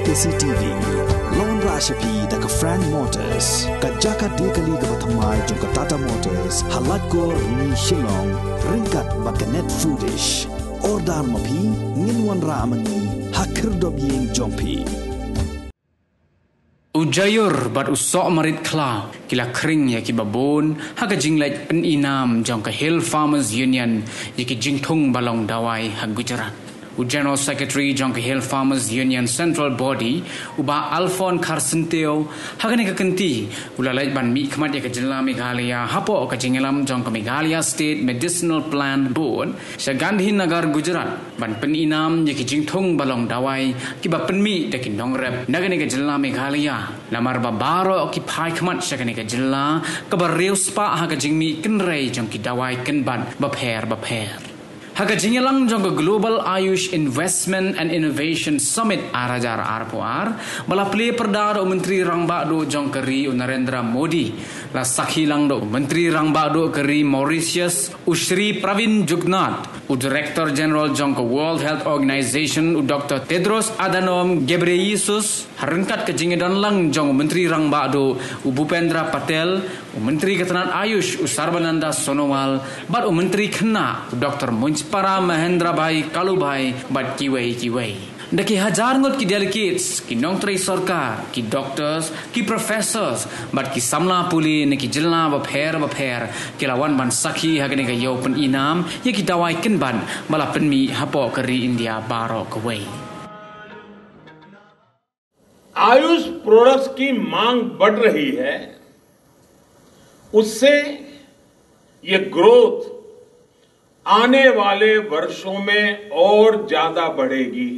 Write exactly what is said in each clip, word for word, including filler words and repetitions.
Desi T V. Lawan rah sha phi da ka Frank Motors, ka jaka die kali kaba thymmai jong ka Tata Motors, ha Laitkor, Shillong, ryngkat bad ka Net Foodish. Order ma phi, ngin wanrah ma ngi ha khyrdop ïing jong phi. U Jaiur bad u Sohmarit Khlaw ki la khring ïa kiba bun ha ka jingleit pynïnam jong ka Hill Farmers Union ïa ki jingthung ba long dawai ha Gujarat. U General Secretary jong ka Hill Farmers Union Central Body, u Bah Alphonse Kharsyntiew, ha kane ka kynti u la leit ban mihkhmat ïa ka jylla Meghalaya hapoh ka jingïalam jong ka Meghalaya State Medicinal Plant Board sha Gandhinagar, Gujarat, ban pynïnam ïa ki jingthung ba long dawai kiba pynmih da ki nongrep na kane ka jylla Meghalaya. Namar ba baroh ki phai khmat sha kane ka jylla kaba riewspah ha ka jingmih kynrei jong ki dawai kynbat bapher bapher. Ha ka jingïalang jong ka Global Ayush Investment and Innovation Summit ar hajar arphew ar, ba la plie pyrda da u Myntri Rangbah Duh jong ka ri u Narendra Modi, la sakhi lang da u Myntri Rangbah Duh ka ri Mauritius u Shri Pravind Jugnauth, u Director General jong ka World Health Organization u Doktor Tedros Adhanom Ghebreyesus, ha ryngkat ka jingïadon lang jong u Myntri Rangbah Duh u Bhupendra Patel, u Myntri ka tnat Ayush u Sarbananda Sonowal, bad u Myntri Khynnah u Doktor Munchpara Mahendrabhai Kalubhai, bad kiwei kiwei. Da ki hajar ngut ki delegates, ki nongtrei sorkar, ki doctors, ki professors, bad ki samla pule na ki jylla bapher bapher ki la wan ban sakhi ha kane ka ïew pynïnam ïa ki dawai kynbat ba la pynmih hapoh ka ri India baroh kawei. Ayush products की मांग बढ़ रही है, उससे ये ग्रोथ आने वाले वर्षों में और ज्यादा बढ़ेगी।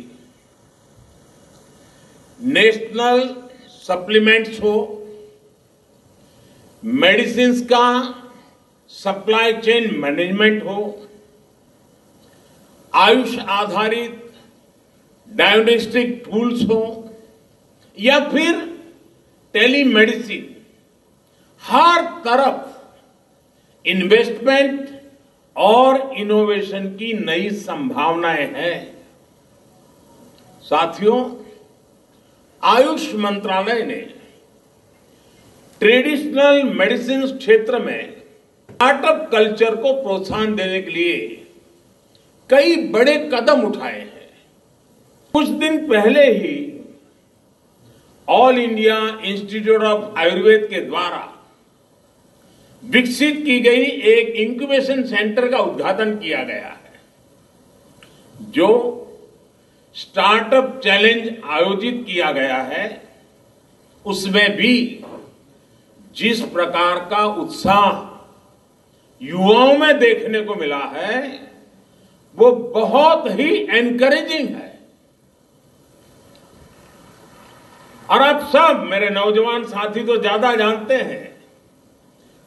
नेशनल सप्लीमेंट्स हो, मेडिसिन्स का सप्लाई चेन मैनेजमेंट हो, आयुष आधारित डायग्नोस्टिक टूल्स हो, या फिर टेलीमेडिसिन, हर तरफ इन्वेस्टमेंट और इनोवेशन की नई संभावनाएं हैं। साथियों, आयुष मंत्रालय ने ट्रेडिशनल मेडिसिन क्षेत्र में स्टार्टअप कल्चर को प्रोत्साहन देने के लिए कई बड़े कदम उठाए हैं। कुछ दिन पहले ही all India institute of Ayurveda के द्वारा विकसित की गई एक इंक्यूबेशन सेंटर का उद्घाटन किया गया है, जो स्टार्टअप चैलेंज आयोजित किया गया है, उसमें भी जिस प्रकार का उत्साह युवाओं में देखने को मिला है, वो बहुत ही एनकरेजिंग है। और आप सब मेरे नौजवान साथी तो ज्यादा जानते हैं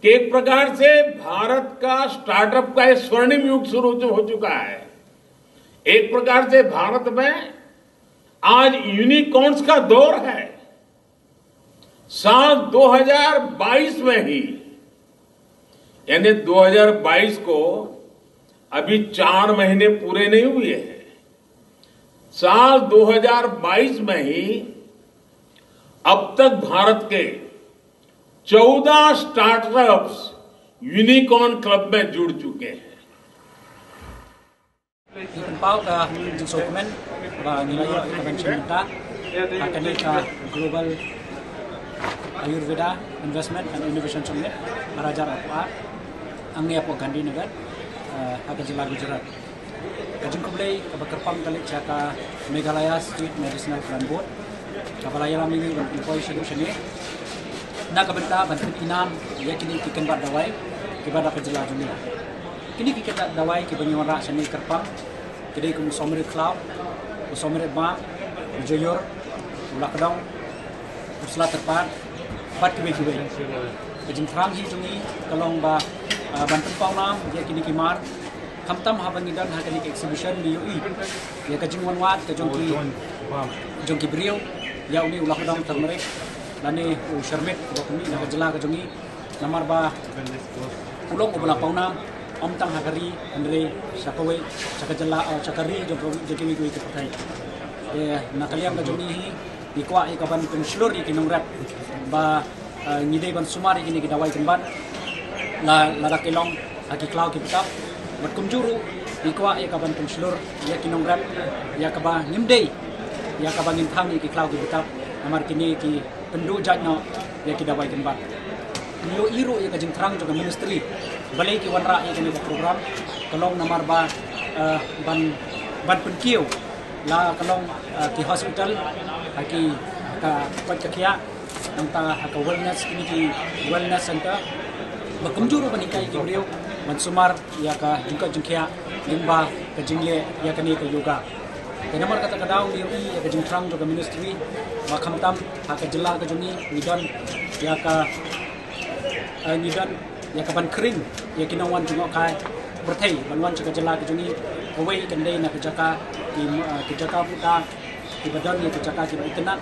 कि एक प्रकार से भारत का स्टार्टअप का एक स्वर्णिम युग शुरू हो चुका है। एक प्रकार से भारत में आज यूनिकॉर्न्स का दौर है। साल दो हज़ार बाईस में ही, यानी दो हज़ार बाईस को अभी चार महीने पूरे नहीं हुए हैं, साल दो हज़ार बाईस में ही अब तक भारत के चौदह स्टार्टअप्स यूनिकॉर्न क्लब में जुड़ चुके हैं। Ngi pynpaw ka jingsngewkmen ba ngi la ïoh ka ban shim bynta ha kane ka Global Ayurveda Investment and Innovation Summit ar hajar arphew ar hangne hapoh Gandhinagar, eh, ha ka jylla Gujarat. Ka jingkhublei kaba kyrpang ka leit sha ka Meghalaya State Medicinal Plant Board kaba la ïalam ïa ngi ban pynpoi shaduh sha ngi na ka bynta ban pynïnam ïa kine ki kynbat dawai kiba da ka jylla jong ngi. Kine ki kynbat dawai kiba ngi wanrah sha ngi kyrpang ki dei kum u Sohmarit Khlaw, u Sohmarit Bah, u Jaiur, u Lakdong, u Sla Tyrpad bad kiwei kiwei. Ka jingthrang hi jong ngi ka long ba, ah, ban pynpaw nam ïa kine ki mar, khamtam haba ngi don ha kane ka exhibition ngi ïohi ïa ka jingwan wad ka jong ki, jong ki briew ïa une u Lakdong turmeric lane u sharmit uba pynmih na ka jylla ka jong ngi. Namar ba u long uba la paw nam ym tang ha ka ri hynrei sha kawei, sha ka jylla, eh, sha ka ri jong ka, jong kiwei kiwei ki pyrthei. Eh, na ka liang ka jong ngi hi, Ngi kwah ïa ka ban pynshlur ïa ki nongrep ba, eh, ngi dei ban sumar ïa kine ki dawai kynbat la, lada ki long ha ki khlaw ki btap. Bad kumjuh ruh ngi kwah ïa ka ban pynshlur ïa ki nongrep ïa kaba ngim dei ïa kaba ngin thang ïa ki khlaw ki btap, namar kine ki pynduh jait noh ïa ki dawai kynbat. Ngi ïohi ruh ïa ka jingthrang jong ka ministry balei ki wanrah ïa kane ka program, ka long namar ba, eh, ban, ban pynkiew la ka long, eh, ki hospital ha ki, ka koit ka khiah, nangta ha ka wellness, kine ki wellness center, ba kumjuh ruh ban hikai ki briew ban sumar ïa ka jingkoit jingkhiah lyngba ka jingleh ïa kane ka yoga. Te namar kata ka daw ngi ïohi ïa ka jingthrang jong ka ministry ba khamtam ha ka jylla ka jong ngi ngi don ïa ka, eh, ngi don ïa ka ban khring ïa ki nongwan jngohkai pyrthei ban wan sha ka jylla ka jong ngi. Kawei kan dei na ka jaka ki, eh, ki jaka buta kiba don ïa ki jaka kiba itynnad.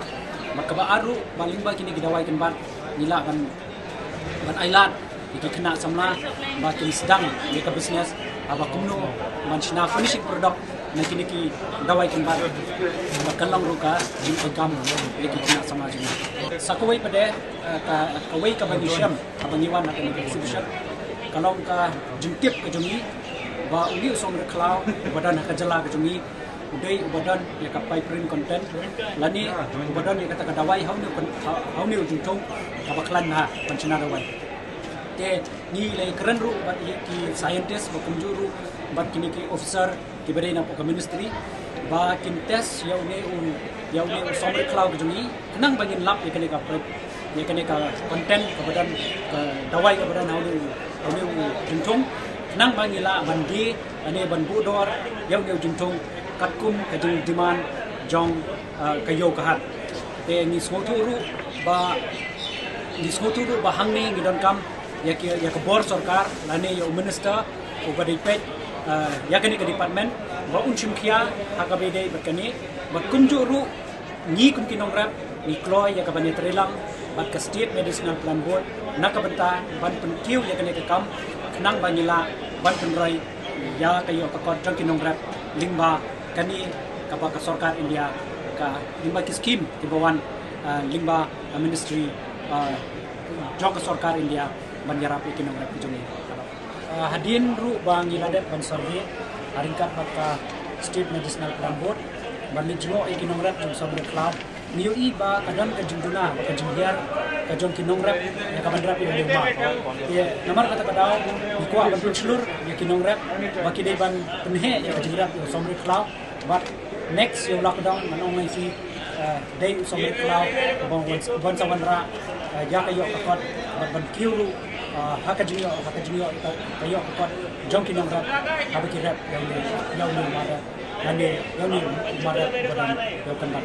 Bad kaba ar ruh ba lyngba kine ki dawai kynbat ngi lah ban, ban ailad ïa ki khynnah samla ba kin sdang ïa ka business, haba kumno ban shna finishing product na kine ki dawai kynbat, ba kan long ruh ka jingaikai kam ïa ki khynnah samla jong ngi. Sa kawei pat de, eh, ka, kawei kaba ngi shem haba ngi wan ha kane ka exhibition ka long ka jingtip ka jong ngi ba une u Somrit Khlaw uba don ha ka jylla ka jong ngi u dei uba don ïa ka piperine content lane uba don ïa kata ka dawai ha une u kon-, ha, ha une u jingthung kaba khlaiñ bha ban shna dawai. Te ngi la ïakren ruh bad ïa ki scientist ba kumjuh ruh bad kine ki officer kiba dei na ka ministry ba kin test ïa une u, ïa une u Somrit Khlaw ka jong ngi khnang ba ngin lap ïa kane ka pre-, ïa kane ka content kaba don, ka dawai kaba don ha une u, ha une u jingthung, khnang ba ngi lah ban die lane ban buh dor ïa une u jingthung katkum ka jingdemand jong, ah, ka ïew ka hat. Te ngi sngewthuh ruh ba, ngi sngewthuh ruh ba hangne ngi donkam ïa ki, ïa ka bor sorkar lane ïa u minister uba dei peit, ah, ïa kane ka department ba un shim khia ha kaba ïadei bad kane. Bad kumjuh ruh ngi kum ki nongrep ngi kloi ïa ka ban ïatreilang bad ka State Medicinal Plant Board na ka bynta ban pynkiew ïa kane ka kam khnang ba ngi lah ban pynroi ïa ka ïoh ka kot jong ki nongrep lyngba kane kaba ka sorkar India ka, lyngba ki skim kiba wan, ah, lyngba, ah, ministry, ah, jong ka sorkar India ban ïarap ïa ki nongrep ki jong ngi. Ah, hadien ruh ba ngi la dep ban survey ha ryngkat bad ka State Medicinal Plant Board ban leit jngoh ïa ki nongrep jong Somrit Khlaw, ngi ïohi ba ka don ka jingduna bad ka jinghiar ka jong ki nongrep ïa ka ban rep ïa u liengmar. Te namar kata ka daw ngi kwah ban pynshlur ïa ki nongrep ba ki dei ban pynheh ïa ka jingrep ïa u Somrit Khlaw. Bad next ïa u lockdown ngan ong ïa ki, eh, dei u Somrit Khlaw uba wan, uban sa wanrah, eh, ïa ka ïoh ka kot bad ban kiew ruh, eh, ha ka jingïoh, ha ka jingïoh ka, ka ïoh ka kot jong ki nongrep haba ki rep ïa une, ïa une u marep, lane ïa une u marep uba don ïa u kynbat.